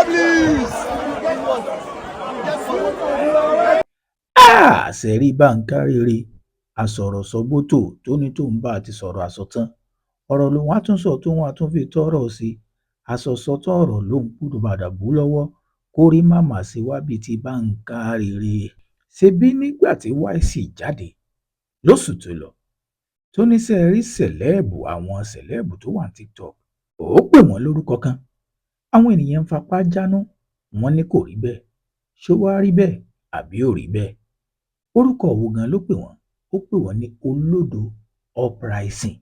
W's. Àṣẹ̀rí báńkárẹ́rẹ́ àsọ̀rọ̀sọ̀gbọ̀tò tó ní tóun bá ti sọ̀rọ̀ àsọtán, ọ̀rọ̀ lòun á tún sọ tóun á tún fi tọrọ sí i. Àsọ̀sọ̀tàn ọ̀rọ̀ lòun padà bù lọ́wọ́ kórí má má ṣe wá bíi ti báńkárẹ́rẹ́. Ṣebí nígbà tí YC jáde lóṣù tó lọ tó ní ṣe rí celeb, àwọn celeb tó wà ní TikTok, ó pè wọ́n lórúkọ kan, àwọn èèyàn ń fapá jánu, wọ́n ní kò rí bẹ́ẹ̀. Ṣó wáá rí bẹ́ẹ̀ àbí ò rí bẹ́ẹ̀? Orúkọ wo gan ló pè wọ́n? Ó pè wọ́n ní olódo uprising.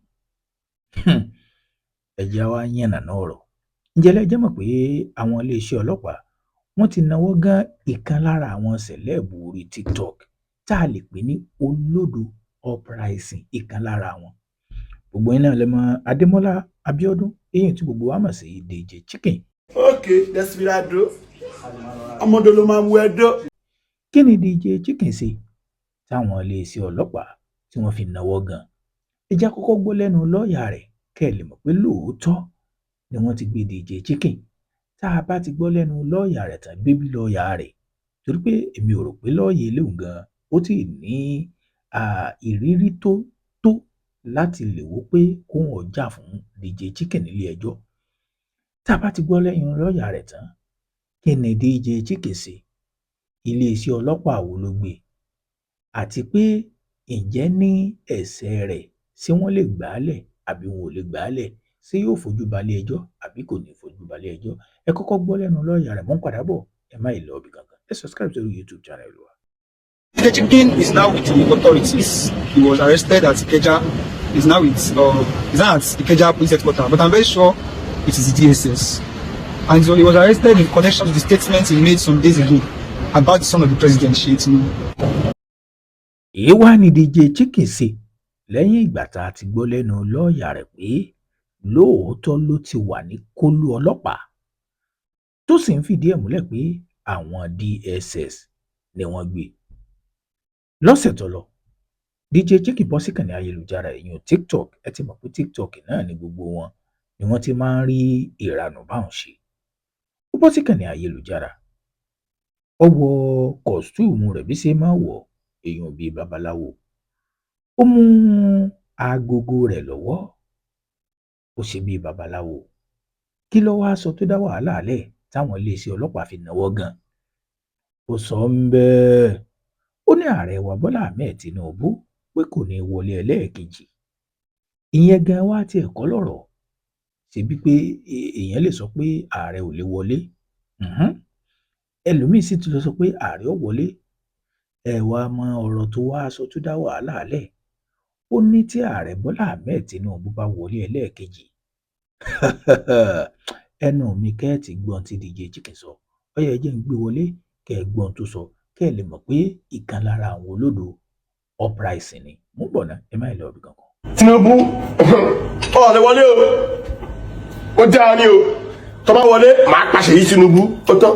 Ẹ jẹ́ á wá yànnàná ọ̀rọ̀. Ǹjẹ́ ẹ jẹ́ mọ̀ pé àwọn iléeṣẹ́ ọlọ́pàá, wọ́n ti náwó gan ìkan lára àwọn celeb orí TikTok tá a lè pè ní olódo uprising, ìkan lára wọn. Gbogbo yín náà lẹ mọ̀ Adémọ́lá Abíọ́dún, èyí tí gbogbo wa mọ̀ sí DJ Chicken. Ok, Desperado, ọmọdé ló máa wú ẹdọ. Kí ni DJ Chicken ṣe táwọn iléeṣẹ́ ọlọ́pàá tí wọ́n fi náwó gan? Ẹ jẹ́ á kọ́kọ́ gbọ́ lẹ́nu lọ́ọ̀yà rẹ̀ kẹ́ ẹ lè mọ̀ pé lóòótọ́ ni wọ́n ti gbé DJ Chicken. Tá a bá ti gbọ́ lẹ́nu lọ́ọ̀yà rẹ̀ tán, bébí lọ́ọ̀yà rẹ̀, torí pé èmi ò rò pé lọ́ọ̀yà eléhùn gan ó tí ì ní ìrírí tó láti lè wò pé kóun ó jà fún DJ Chicken nílé ẹjọ́. Tá a bá ti gbọ́ lẹ́nu lọ́ọ̀yà rẹ̀ tán, kí ni DJ Chicken ṣe, iléeṣẹ́ ọlọ́pàá wo ló gbé, àti pé ǹjẹ́ ní ẹsẹ̀ rẹ̀, ṣé wọ́n lè gbà á lẹ̀ àbí wọn ò lè gbà á lẹ̀, ṣé yóò fojú balẹ̀-ẹjọ́ àbí kò ní fojú balẹ̀-ẹjọ́? Ẹ kọ́kọ́ gbọ́ lẹ́nu lọ́ọ̀yà rẹ̀. Mò ń padà bọ̀, ẹ má ì lọ ibì kankan. Ẹ subscribe sórí YouTube channel wa. DJ Chicken is now with the authorities. He was arrested at Ikeja. He's now at Ikeja Police Headquarters, but I'm very sure it is the DSS. And so he was arrested in connection to the statement he made some days ago about the son of the president, Seyi Tinubu. Èyí wá ní DJ Chicken ṣe lẹ́yìn ìgbà tá a ti gbọ́ lẹ́nu lọ́ọ̀yà rẹ̀ pé lóòótọ́ ló ti wà ní kólú ọlọ́pàá, tó sì ń fìdí ẹ̀ múlẹ̀ pé àwọn DSS ni wọ́n gbé e. Lọ́sẹ̀ tó lọ, DJ Chicken bọ́ síkànnì ayélujára, ìyẹn TikTok. Ẹ ti mọ̀ pé TikTok náà ni gbogbo wọn ni wọ́n ti máa ń rí ìranù báwọn ṣe. Ó bọ́ síkànnì ayélujára, ó wọ costume rẹ̀ bí ṣe máa wọ̀, èèyàn bíi babaláwo. Ó mú agogo rẹ̀ lọ́wọ́, ó ṣe bíi babaláwo. Kí ló wáá sọ tó dá wàhálà lẹ̀ táwọn iléeṣẹ́ ọlọ́pàá fi náwó gan? Ó sọ ń bẹ́ẹ̀, ó ní ààrẹ wa Bọ́lá Ahmed Tinubu pé kò ní í wọlé ẹlẹ́ẹ̀kejì. Ìyẹn gan wá tiẹ̀ kọ́ lọ́rọ̀, ṣebí pé èèyàn lè sọ pé ààrẹ ò lè wọlé, ẹlòmíín sì tún lè sọ pé ààrẹ ò wọlé. Ẹ wàá mọ ọ̀rọ̀ tó wáá sọ tó dá wàhálà lẹ̀. Ó ní tí ààrẹ Bọ́lá Ahmed Tinubu bá wọlé ẹlẹ́ẹ̀kejì, ẹnu mi kẹ́ ẹ̀ tí gbọ́n tí DJ Chicken sọ. Ó yẹ jẹ́ ń gbé wọlé kẹ́ ẹ gbọ́n tó sọ, kẹ́ ẹ lè mọ̀ pé ìkan lára àwọn olódo uprising ni. Mú bọ̀ ná, ẹ má ì lọ ibì kankan. Tinubu ọ̀ lè wọlé o, ó dáa ní o. Tó bá wọlé, màá pa Ṣèyí Tinubu, ó tán.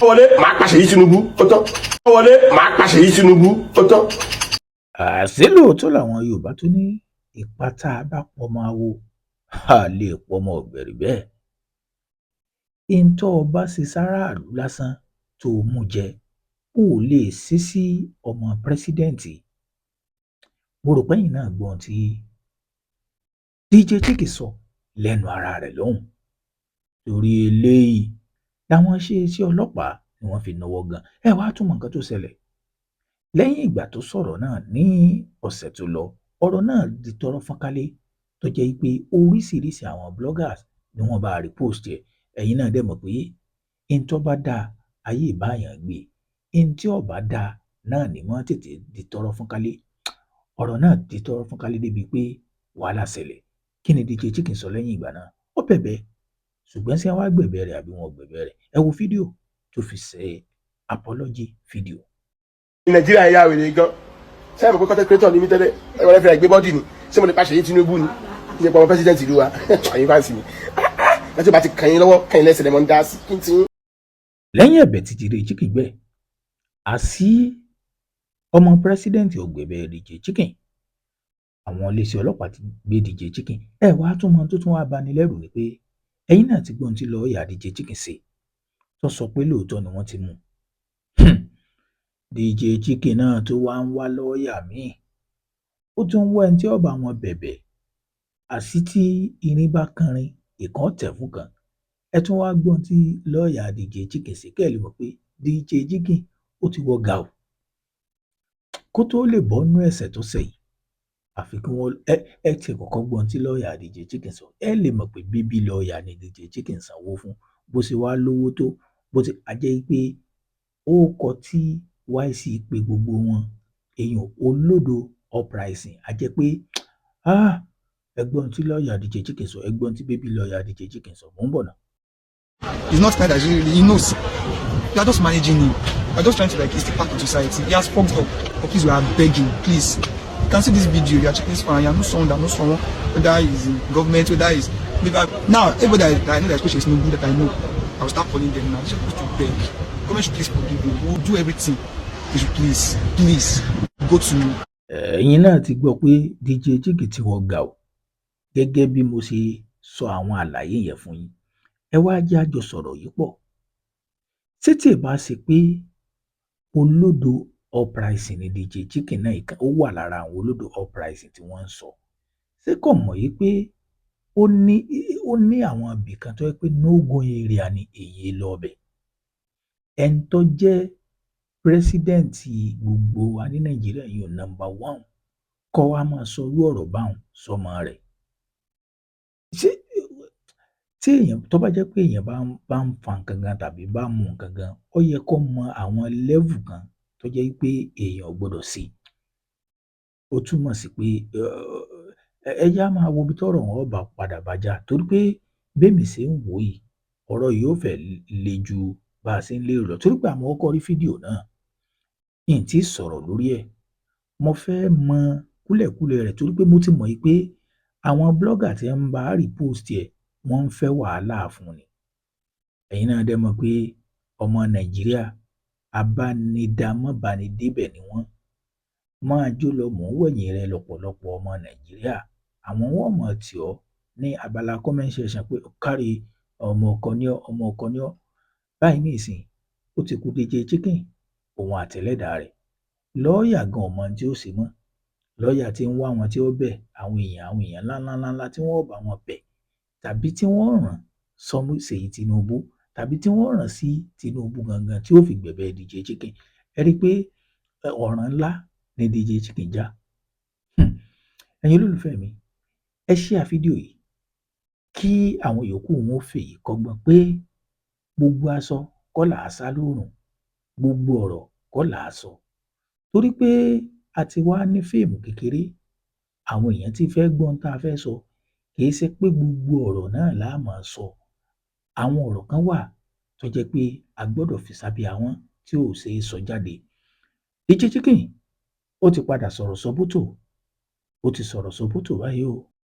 Wọlé, màá pa Ṣèyí Tinubu, ó tán. Wọlé, màá pa Ṣèyí Tinubu, ó tán. Àṣé lóòótọ́ làwọn Yorùbá tó ní ipa tá a bá pọmọ awo, a lè pọmọ ọ̀gbẹ̀rì bẹ́ẹ̀. Ntọ́ ọ bá ṣe sáràlú lásán tó o mú jẹ, o ò lè ṣe sí ọmọ president. Mo rò pẹ́yìn náà gbọ́ ohun tí DJ Chicken sọ lẹ́nu ara rẹ̀ lọ́hùn. Torí eléyìí làwọn iléeṣẹ́ ọlọ́pàá ni wọ́n fi náwó gan. Ẹ wàá tún mọ nǹkan tó ṣẹlẹ̀ lẹ́yìn ìgbà tó sọ̀rọ̀ náà ní ọ̀sẹ̀ tó lọ. Ọ̀rọ̀ náà di tọ́rọ́ fọ́nkálé, tó jẹ́ pé oríṣiríṣi àwọn bloggers ni wọ́n bá repost ẹ̀. Ẹ̀yin náà dẹ̀ mọ̀ pé n tó bá dáa, ayé ìbáyàn gbé, n tí ò bá dáa náà ni wọ́n tètè di tọ́rọ́ fọ́nkálé. Ọ̀rọ̀ náà di tọ́rọ́ fọ́nkálé débi pé wàhálà ṣẹlẹ̀. Kí ni DJ Chicken sọ lẹ́yìn ìgbà náà? Ó bẹ̀bẹ̀, ṣùgbọ́n ṣé wọ́n á gbẹ̀bẹ̀ rẹ̀ àbí wọn ò gbẹ̀bẹ̀ rẹ̀? Ẹ wo fídíò tó fi ṣe apology video. Nàìjíríà yà wèrè gan. Sẹ́yìn mọ̀ pé content creator ni mí tẹ́lẹ̀? Ẹ wọlé fẹ́rẹ̀ gbé body ni. Ṣé mo lè pa Ṣèyí Tinubu ni? Ṣe pọ̀ mọ́ president ìlú wa? Àyè fáǹsì mi láti bá ti kàn yín lọ́wọ́, kàn yín lẹ́sẹ̀ lẹ́mọ̀ ń dá sí kí n ti. Lẹ́yìn ẹ̀bẹ̀ tí DJ Chicken gbẹ̀, àṣì ọmọ president ò gbẹ̀bẹ̀ DJ Chicken, àwọn iléeṣẹ́ ọlọ́pàá ti gbé DJ Chicken. Ẹ wàá tún mọ tó tún wàá bani lẹ́rù ni pé Ẹ̀yin náà ti gbọ́ ohun tí lọ́ọ̀yà DJ Chicken ṣe, tó sọ pé lóòótọ́ ni wọ́n ti mú un. DJ Chicken náà tó wá ń wá lọ́ọ̀yà míì, ó tún ń wá ẹni tí ó bá wọn bẹ̀bẹ̀. Àṣì tí irin bá kanrin, ìkan tẹ̀ fún kan. Ẹ tún wáá gbọ́ ohun tí lọ́ọ̀yà DJ Chicken ṣe, kẹ́ ẹ lè mọ̀ pé DJ Chicken ó ti wọ gàù kó tóó lè bọ́ nínú ẹ̀ṣẹ̀ tó ṣẹ̀ yìí. Àfi kí wọ́n ẹ ti kọ́kọ́ gbọ́ ohun tí lọ́ọ̀yà DJ Chicken sọ, ẹ lè mọ̀ pé baby lọ́ọ̀yà ni DJ Chicken sanwó fún. Bó ṣe wá lówó tó, bó ti a jẹ́ pé orúkọ tí YC pe gbogbo wọn, èèyàn olódo uprising, a jẹ́ pé ẹ gbọ́ ohun tí lọ́ọ̀yà DJ Chicken sọ, ẹ gbọ́ ohun tí baby lọ́ọ̀yà DJ Chicken sọ. Mò ń bọ̀ náà. He's not kind that he knows. We are just managing him. We are just trying to, like, he's still part of society. He has fucked up. But please, we are begging, please. You can see this video, you are checking this one, you are not someone that knows someone, whether he's in government, whether he's maybe now everybody that I know that is no good that I know, I will start calling them now. They're supposed to beg. Government should please forgive him. We will do everything. They should please, please go to Ẹ̀yin náà ti gbọ́ pé DJ Chicken ti wọ gàù, gẹ́gẹ́ bí mo ṣe sọ àwọn àlàyé yẹn fún yín. Ẹ wá jẹ́ á jọ sọ̀rọ̀ yìí pọ̀. Ṣé tí ì bá ṣe pé olódo uprising ni DJ Chicken náà, ó wà lára àwọn olódo uprising tí wọ́n ń sọ, ṣé kò mọ̀ yìí pé ó ní àwọn ibì kan tó jẹ́ pé no go area ni, èyí lọ bẹ̀? Ẹni tó jẹ́ president gbogbo wa ní Nàìjíríà yìí, number one, kó wá máa sọ irú ọ̀rọ̀ báun sọ́mọ rẹ̀. Ṣé tí èèyàn tó bá jẹ́ pé èèyàn bá ń fa nǹkan gan tàbí bá ń mu nǹkan gan, ó yẹ kó mọ àwọn level kan tó jẹ́ pé èèyàn ò gbọdọ̀ ṣe. Ó túmọ̀ sí pé ẹ jẹ́ á máa wo ibi tọ́rọ̀ wọn ó bá padà bá já, torí pé bémi ṣe ń wò ó yìí, ọ̀rọ̀ yìí ó fẹ́ le ju bá a ṣe ń lérò lọ, torí pé àmọ́ kọ́kọ́ rí fídíò náà, n tí ì sọ̀rọ̀ lórí ẹ̀. Mo fẹ́ mọ kúlẹ̀kúlẹ̀ rẹ̀, torí pé mo ti mọ̀ pé àwọn blogger tí ń bá repost ẹ̀, wọ́n ń fẹ́ wàhálà fún ni. Ẹ̀yin náà dẹ̀ mọ̀ pé ọmọ Nàìjíríà, abánidàmọ́bánidébẹ̀ ni wọ́n. Máa jó lọ, mò ń wẹ̀yìn rẹ. Lọ́pọ̀lọpọ̀ ọmọ Nàìjíríà, àwọn wọn mọ̀ tì ọ́ ní abala comment section pé kárí, ọmọ ọkọ ní ọ́, ọmọ ọkọ ní ọ́. Báyìí nísìnyí, ó ti kú DJ Chicken, òun àtẹlẹ́dàá rẹ̀. Lọ́ọ̀yà gan ò mọ ohun tí ó ṣe mọ́. Lọ́ọ̀yà tí ń wá àwọn tí ó bẹ̀ àwọn èèyàn ńláńláńlá tí wọ́n bá wọn bẹ̀, tàbí tí wọ́n rán sọmú Ṣèyí Tinubu, tàbí tí wọ́n rán sí Tinubu gangan tí ó fi gbẹ̀bẹ̀ DJ Chicken. Ẹ rí i pé ọ̀ràn ńlá ni DJ Chicken já. Ẹ̀yin olólùfẹ́ mi, ẹ share fídíò yìí kí àwọn yòókù wọn ó fèyí kọ́gbọ́n pé gbogbo aṣọ kọ́ là á sá lóòrùn, gbogbo ọ̀rọ̀ kọ́ là á sọ, torí pé a ti wá ní fíìmù kékeré, àwọn èèyàn ti fẹ́ gbọ́ ohun tá a fẹ́ sọ. Kì í ṣe pé gbogbo ọ̀rọ̀ náà là á máa sọ. Àwọn ọ̀rọ̀ kan wà tó jẹ́ pé a gbọ́dọ̀ fi sábẹ́ ahọ́n tí ò ṣeé sọ jáde. DJ Chicken ó ti padà sọ̀rọ̀ sọ́bótò, ó ti sọ̀rọ̀ sọ́bótò báyìí o.